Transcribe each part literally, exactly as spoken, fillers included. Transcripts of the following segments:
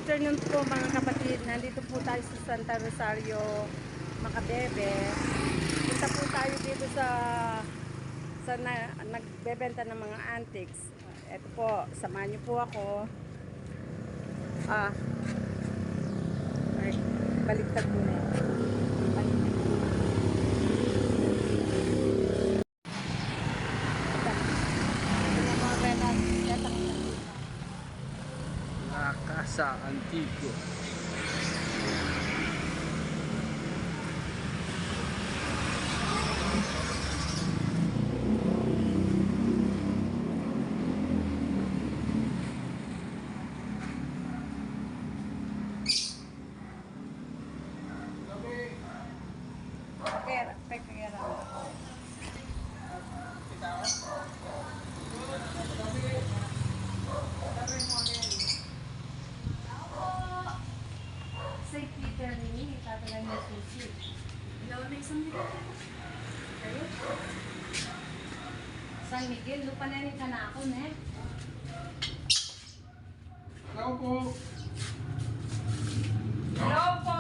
Afternoon po, mga kapatid. Nandito po tayo sa Santa Rosario, Macabebe. Punta po tayo dito sa, sa na, nagbebenta ng mga antiques. Eto po, samahan niyo po ako. Ah. Ay, baliktad po na yun. Baliktad. La Casa Antigo. Pera, pera. Saint Peter ni, tatagan niya susi. Hello, may isang dito. Kayo? San Miguel, lupa na yung kanakon, eh. Hello po. Hello po.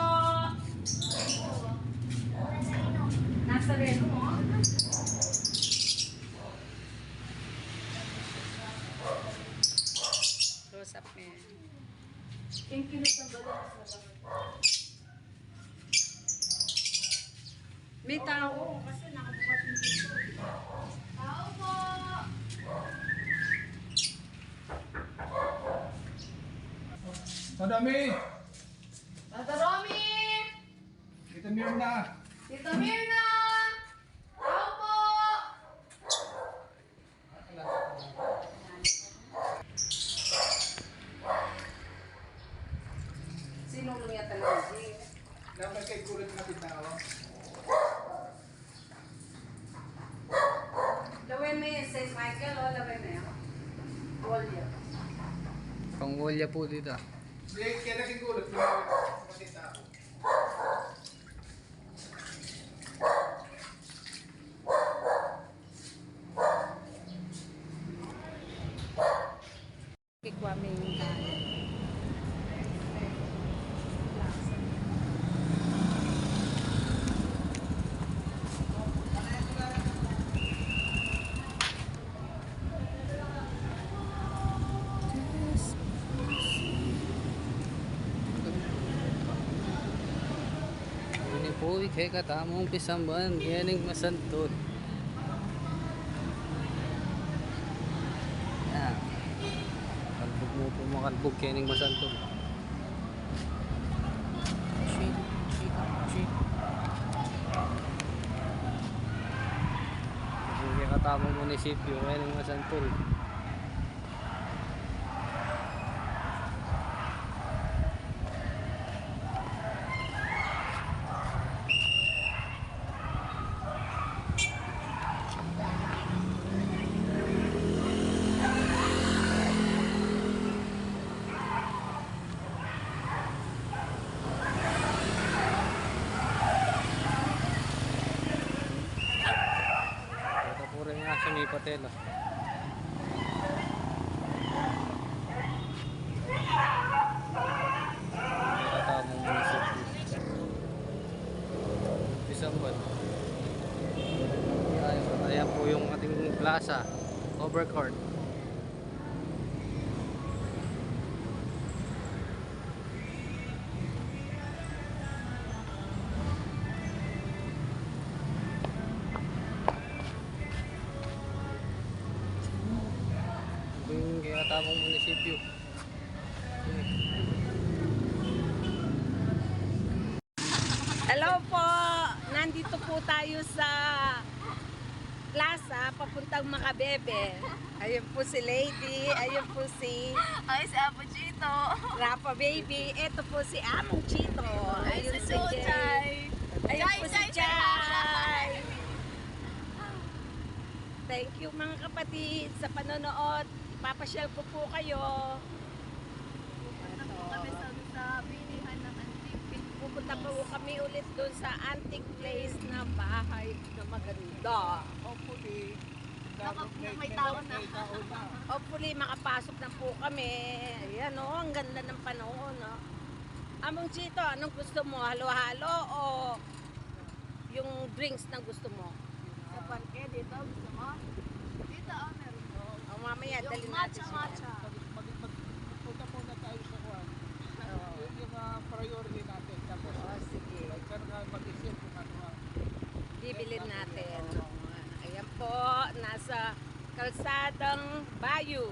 Nasa relo mo? Close up, man. Yung kinusang ba lang sa May tao kasi nakabukas yung pinto. Tao po! Tata Romy! Tata Romy! Tita Mirna! Tita Mirna! Tao po! Sinulong yata ng G. Dapat kay kulit na kita, oh. Laway me Saint Michael, oh, laway me, oh. Olya. Pang-olya po dito. Hindi, kaya naging kulit na kita, oh. Kikuha mi yung kain. Ini po, kekatamung pisamban kening masantun. Yan. Kalbug mu pu makalbug kening masantun. Shit, shit, shit. Ini kekatamung munisipyu kening masantun. Ito po rin nga, sumipat, eh, no? Kaya tamang munisipyu. Pisamban. Ayan, ayan po yung ating plaza, cover court. Ito yung kaya tamang munisipyu. Hello po! Nandito po tayo sa plaza papuntang Macabebe. Ayun po si Lady, ayun po si Ay, si Apo Chito. Rafa Baby. Eto po si Among Chito. Ay, ayun si si Jay. Jay. Ayun Jay, po si Jay, Jay. Jay. Thank you, mga kapatid, sa panonood. Ipapasyal ko po kayo. Pupunta po kami sa, sa bilihan ng antique. Pupunta po kami ulit doon sa antique place na bahay na maganda. Hopefully, Naka-, may tao na. May tao na. Hopefully, makapasok na po kami. Ayan, oh, ang ganda ng panahon, oh. Among Chito, anong gusto mo? Halo-halo o yung drinks na gusto mo? Sa parke, dito, gusto mo? Dito, oh, meron. Oh, mamaya, yung dali natin matcha, siya. Matcha. Mag-, mag-, mag-, magpunta muna tayo sa kuwan. Oo. Yung, yung, ah, priority natin. Tapos, oh, sige, pagka mag-isip kung ano ang bibilin natin. Oo. Ayan po, nasa Kalsadang Bayu,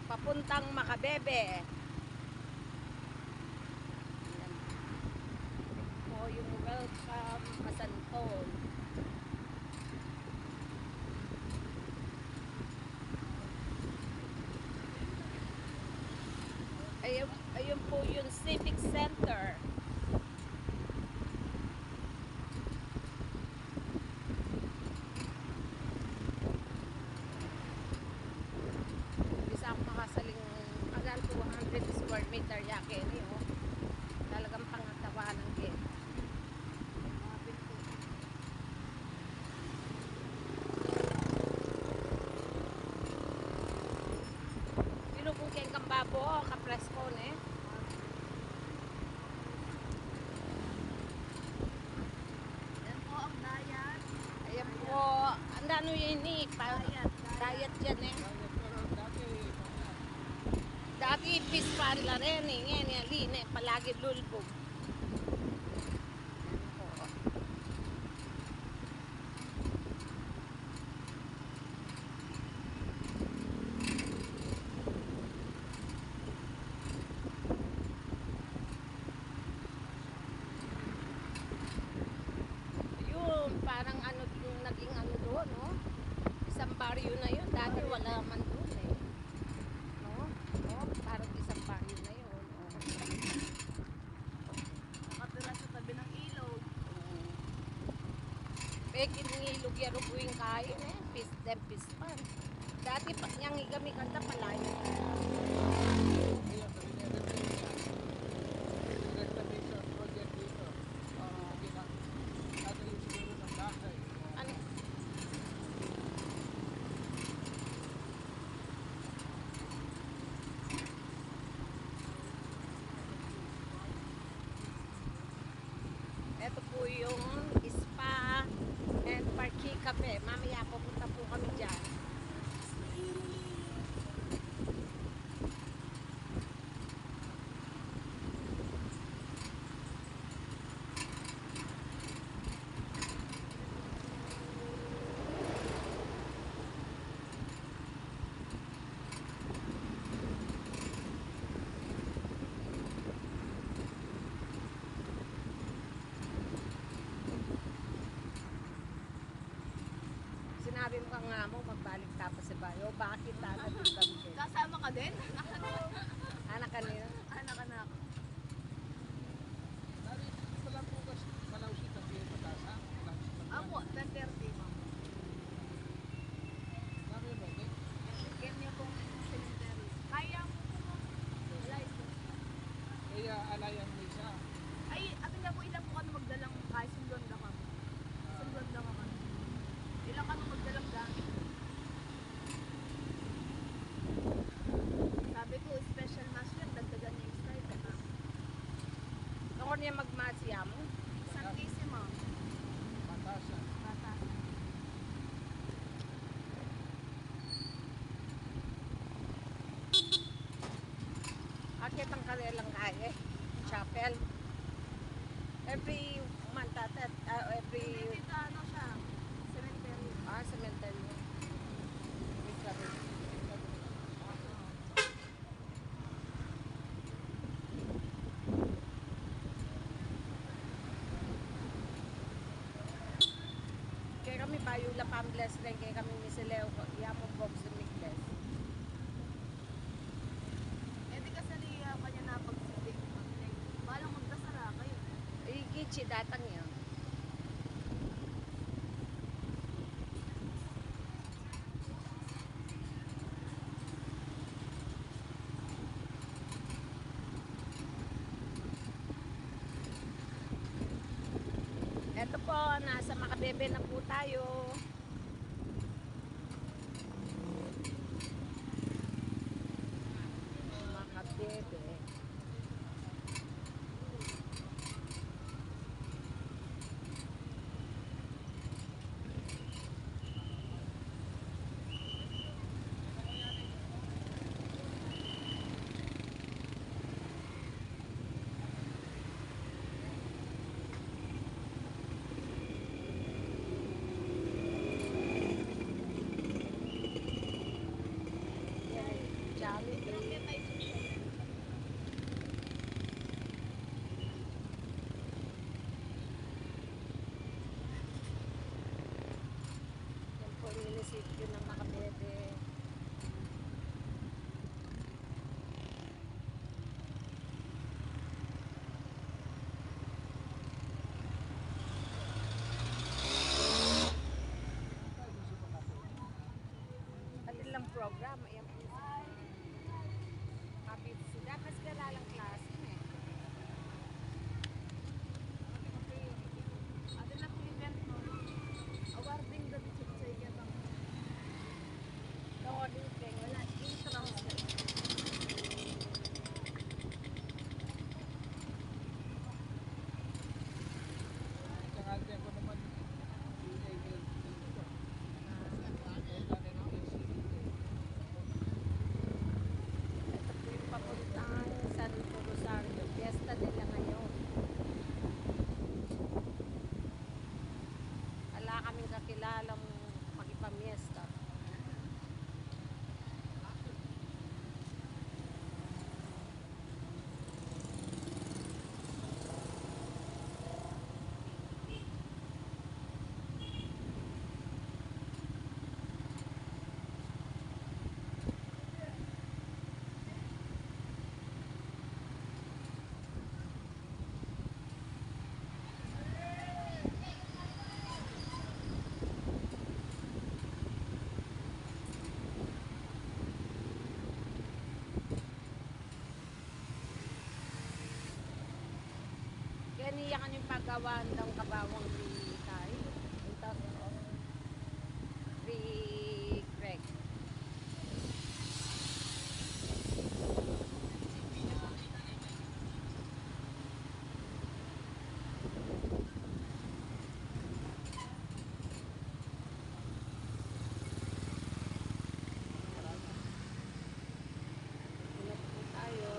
papuntang Macabebe. Ayan po yung welcome, Masanton. Ayun, ayun po yung Civic Center. Bisa akong makasaling, agan, two hundred square meter ya keni, oh. Talagang pangatawanan keni. Ilubog keng kambabo, kapresko, ne? Yan po ang diet. Ayan po. Ang dano yan, eh. Pa-, diet, diet. Diet yan, eh. Dati, fish pan la rin, eh. Ngayon, yan, line, palagi lulubog. Yan po. Yun, parang ano yung naging ano doon, no? Isang baryo na yun. Dati wala man doon, eh. No? No? Parang isang baryo na yun. No? Nakatira sa tabi ng ilog. Peke ning ilog ya, rubuing kain, eh. Pis-, dem pispan. Dati pa, yang igami kanta palayo. Renovation project dito. Oo. Ano yung siguro ng bahay? Ano? Ito po yung spa and parquet cafe. Mamaya pupunta po kami dyan. Sinabi mo kang amo, magbalik ta pa sa bayo. Bakit ta na dito? Kasama ka din? Anak kanina? Anak, anak. Dari, di pala bukas, Malausi, tabi, Matasa, Malausi, Matasa. Apo, ten thirty, ma'am. Dami mo, okay? Yan niya pong cemetery. Kaya mo po, ma'am. Wala ito. Kaya alayan mo isa. Ay, atin na po, ila po kami magdalang, kahit sunduan ka, ma'am. Sunduan ka, ma'am. Ila kami magdalang gamit. Sabi ko, special mass yan, dagdagan niya yung stipend, ah. Nung niya mag-mass yan? Santissima. Batasan. Batasan. Akit ang karelang kaya, eh. Chapel. Every month ata, ah, every... Hindi, dito, ano siya, cemetery. Ah, cemetery. May sabi. Kaya kami bayu la pang-bless rin, kaya kami misileo, ya mo box mi-bless. Eh, di kasali, ah, kanya na pag-, balang magdasara kayo. Ay, kichi datang yan. Eto po, nasa Macabebe na po tayo. Yun ang makabebe. Atin lang program, ayan po. Kapit sila, mas kalalang klase, eh. Atin lang po event, no? Awarding the teacher, no, di ba? Wala, intro. Ito po yung papuntang Santo Rosario. Fiesta nila ngayon. Ala kaming kakilalang makipamiesta. Kaya niya kanyang pagawaan daw kabawang di tayo. Ito, oh. Di Greg. Tayo.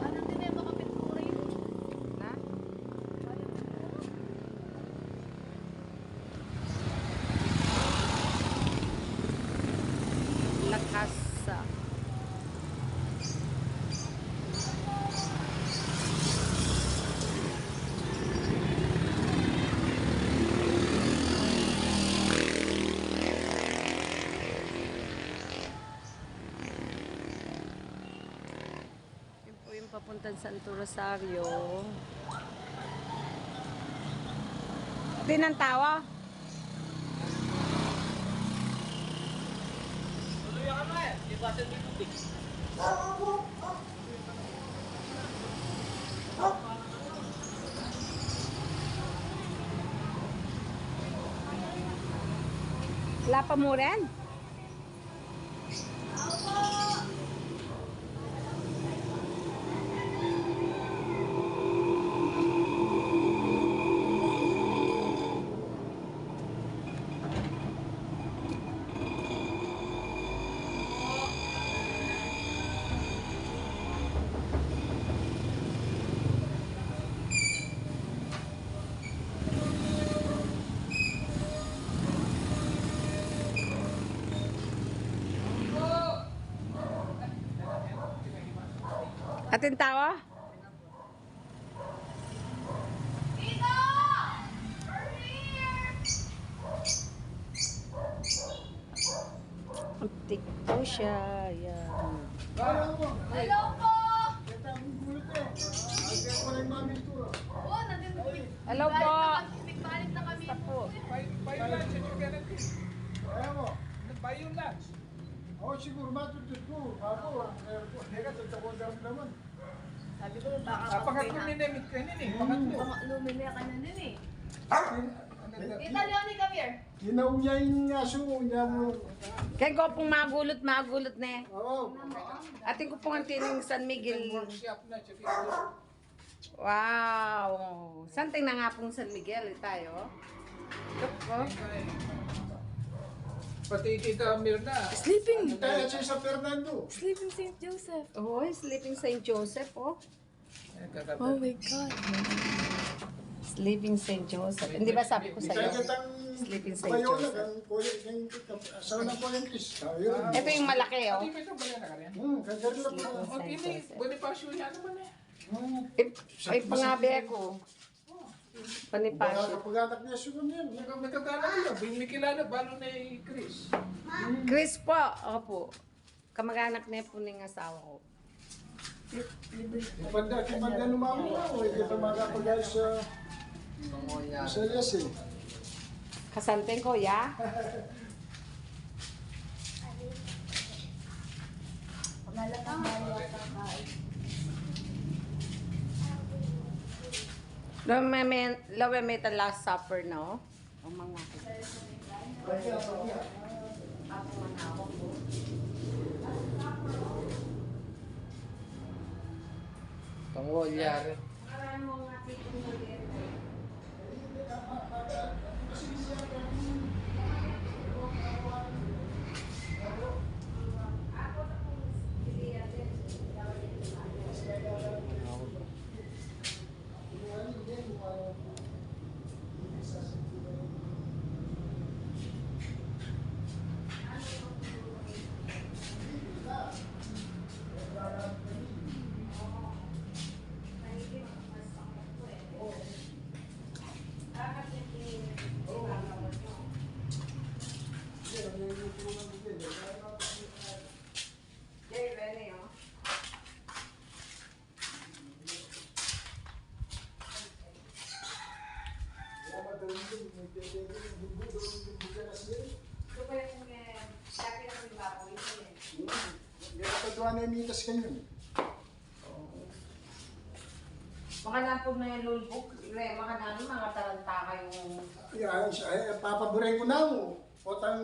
Ano din eh, mga pintura yun. Na? Lakas, ah. Yun po yung papuntang Santo Rosario. Di ng tawa. Wala pa mo rin? Atin tawa? Antik po siya. Yan. Hello po! Oh, nandun. Hello po. Nagbalik na kami. Basta po. Buy, buy lunch at you can eat. Kaya mo? Buy you lunch. Ako siguro matutut ko. Ako, ang airport. Teka, tatapos ang laman. Sabi ko, baka Ah, pangatlo ni Nemit ka, nini? Pangatlo. Pangatlo ni Nemit ka, nini? Tita Leonie, come here. Tinaunya yung aso, niya mo. Kaya ko pong magulut, magulut ne. Oo. Atin ko pong ang tining San Miguel. Workshop na, tsaka Wow! Santing na nga pong San Miguel, eh, tayo. Look po. Pati Tita Mirna. Sleeping. Tayo siya sa Fernando. Sleeping Saint Joseph. Oo, sleeping Saint Joseph, oh. Eh, kaganda. Oh my God. Sleeping Saint Joseph. Hindi ba sabi ko sa'yo? Tayo kitang Sleeping Saint Bayola, Joseph. Ang kuya, yung, sa unang kuya, please. Tayo. Ito yung malaki, oh. Ito yung malaki na rin. Hmm, kaganda po. Sleeping Saint Joseph. Bonifacio yan naman eh. Ay, pangabe ko. Bonifacio. Kapag-anak niya, siguro niya. Nagkakilala niya. Bin-, may kilala, balo ni Chris. Chris po. Opo. Kamag-anak niya po ning asawa ko. Panda, panda, numamo na ako. Hindi pa makapagay sa, sa lesson. Kasanting ko, ya? Lawe me, lawe me ta Last Supper, no? Ang mga Pangwalya rin. Hindi ka pa duwa na imitas kanyan. Mga lampog na yung lulbog, re, mga namin, mga taranta kayong Ay, ay, ay, papaburay ko na mo. Potang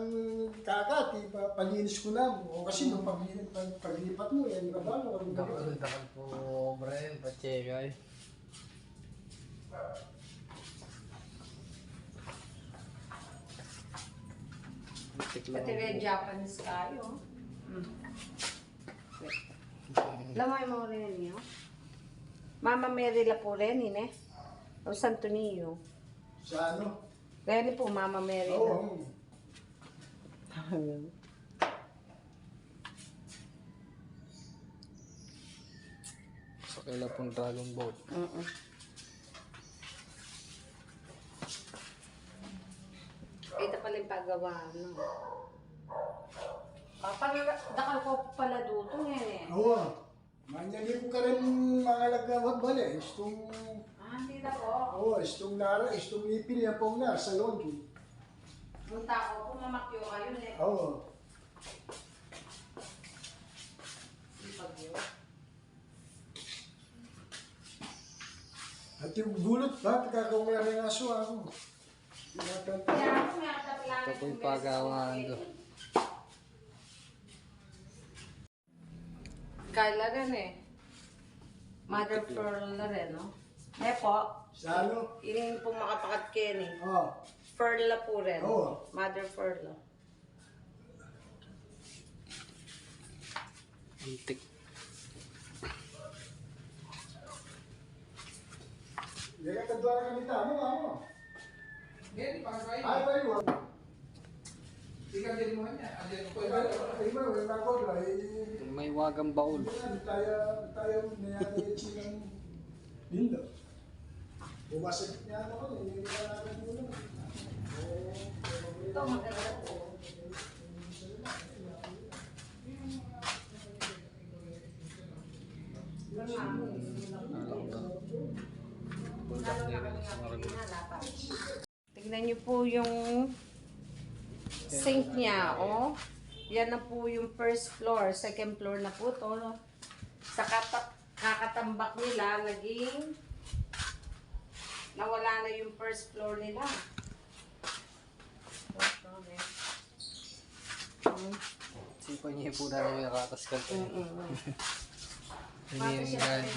kagat, ipa-, palinis ko na mo. O kasi nung paglipat, pag-, paglipat mo, yan, iba ba? Dakal, dakal po, Brian, patsekay. Pati rin Japanese tayo. Mm. Lamay mo rin yun. Mama Mary la po rin, ine. O Santo Niño. Sa ano? Rin po, Mama Mary la. Oo. Sa kaila pong Dragon Boat. Mm-mm. Ito pala yung paggawa, no? Papa, dakal ko pala dutong yan eh. Oo. Manyali ko ka rin mga nagawag bale. Istung, Ah, hindi na po. Oo, istung nara, istung ipil yan pong na, sa laundry. Punta ko po, mamakyo kayo eh. Oo. Sipag yun. At yung gulot ba, pagkakaunga rin aso ako. Kaya ako nga, tapos lang Ito po yung pagawaan ko. Kaya rin eh. Mother of pearl na rin, no? Eh po. Sa ano? Yung pong makapakat Kenny. Oh. Pearl na po rin. Oo. Mother of pearl. Antik. Yan ang tadwa na kami tamo, ano? Ay, tayo, ah. May wagang baul. Ito, maganda po. Buldak na yun sa mga Tingnan niyo po yung sink niya, oh. Yan na po yung first floor. Second floor na po to. Sa kata-, kakatambak nila, naging nawala na yung first floor nila. Sipa niya po na yung nakatas ka. Mm-mm. Hindi yung guys.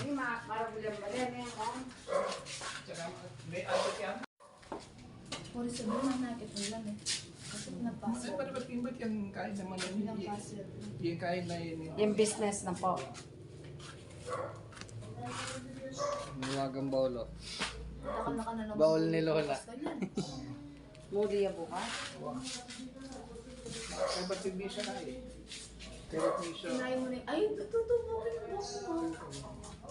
Puri sa doon ang nakit ng lamig. Kasi pinapasok. Ay, ba't, ba't, ba't yung kahit naman yun? Pinapasok. Yung kahit na yun, yun. Yung business na po. Niwagang baulo. Takal na ka na lang. Baul ni Lola. Ganyan. Muli ya bukas? Ay, ba't hindi siya na eh? Kaya hindi siya. Kinain mo na yun. Ay, tutubo ko yung buhok mo.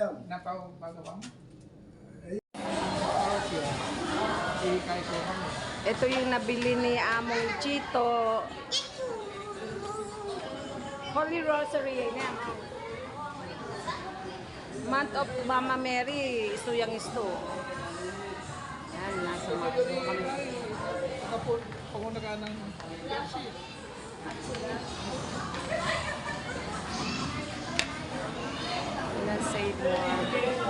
Napau bagabang. Ito yung nabili ni Among Chito. Holy Rosary, yan. Month of Mama Mary, isu yang istu. Yan, nasa mga kami. Ako, ako na ka ng Pepsi. Let's say more.